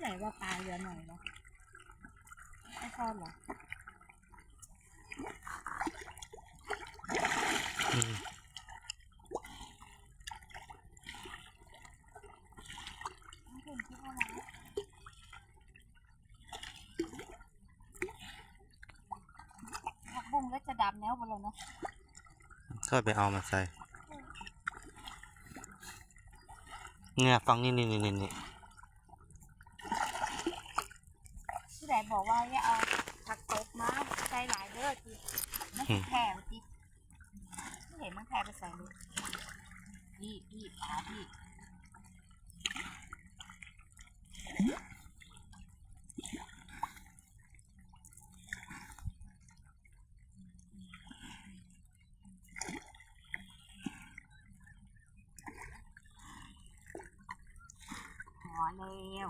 ໃສ່ວ່າປາເຫຼືອໜ້ອຍເນາະ ໄອ້ຊອນເນາະ ອືມ ຜັກບຸ້ງກໍຈະດຳແນວບໍ່ລະເນາະ ຄ່ອຍໄປເອົາມາໃສ່ ເຫື່ອຝັ່ງນີ້ ນີ້ໆໆ ນີ້ ຜູ້ໃດບອກວ່າຢ່າເອົາຜັກຕົບມາໃສ່ຫຼາຍເດີ ມັນຊິແຜ່ຕິ ບໍ່ເຫັນມັນແຜ່ໄປໃສເລີຍ ນີ້ ນີ້ ປານີ້ ພໍແລ້ວ